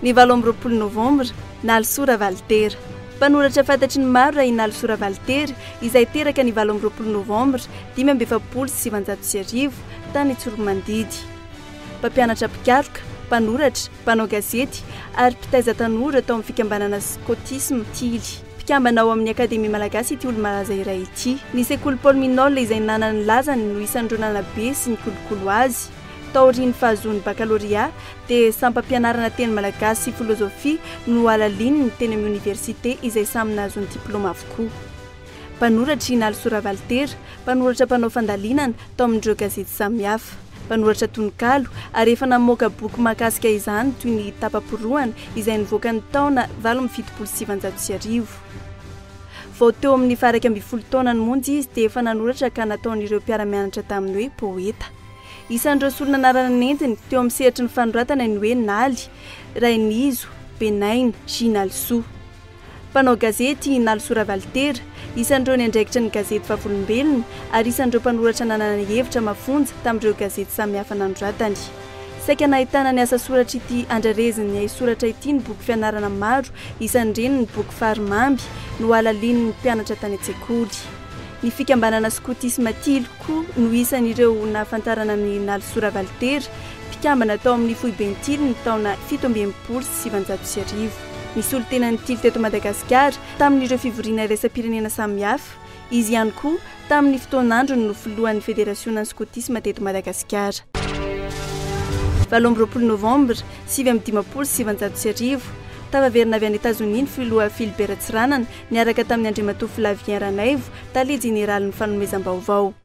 Ny 28 novambra, Nalisoa Ravalitera. Mpanoratra fantatry ny maro raha i Nalisoa Ravalitera, izay teraka ny 28 novambra 1945 tany Tsoromandidy. Mpampianatra mpikaroka, mpanoratra, mpanao gazety ary mpitaiza tanora tao amin'ny fikambanana Skotisma Tily. Mpikambana ao amin'ny Akademia Malagasy ity olo-malaza iray ity. Ny sekoly Paul Minol izay nanana ny lazany no isan'ireo nanabe sy nikolokolo azy. Taorian'ny fahazoany bakalorea dia sampam-pianarana teny malagasy sy filozofia no nohalalininy teny amin'ny oniversite izay samy nahazoany diplaoma avokoa. Mpanoratra i Nalisoa Ravalitera, mpanoratra mpanao fandalinana tao amin'ireo gazety samihafa. Mpanoratra tononkalo ary efa namoaka boky mahakasika izany toy ny Tapa-porohana izay nivoaka ny taona 1978. Vao teo amin'ny faha-11 taonany monja izy dia efa nanoratra ka nataon'ireo mpiara-mianatra taminy hoe poeta. Isan'ireo solon'anarana nentiny teo amin'ny sehatry ny fanoratana ny hoe Naly, Rainizo, Benaina, J. Nalisoa. Mpanao gazety i Nalisoa Ravalitera, isan'ireo niandraikitra ny gazety Vavolombelona ary isan'ireo mpanoratra nanana hevitra mafonja tamin'ireo gazety samihafa nanoratany. Saika nahitana ny asa soratr'ity andrarezin'ny haisoratra ity ny boky fianarana maro, isan'ireny ny boky Farimamy, nohalalinin'ny mpianatra tany an-tsekoly. Ny fikambanana skotisma Tily koa no isan'ireo nahafantarana an'i Nalisoa Ravalitera, mpikambana tao amin'ny foiben'ny Tily ny taona 1967. Nisolo tena ny Tily teto Madagasikara tamin'ireo fivoriana iraisam-pirenena samihafa izy ihany koa tamin'ny fotoan'androny no filohan'ny federasionan'ny skotisma teto Madagasikara. 28 novambra 1959, Tafaverina avy any Etazonia ny filoha Philibert Tsiranana niaraka tamin'ny Andriamatoa Flavien Ranaivo, tale jeneralin'ny fanomezam-baovao.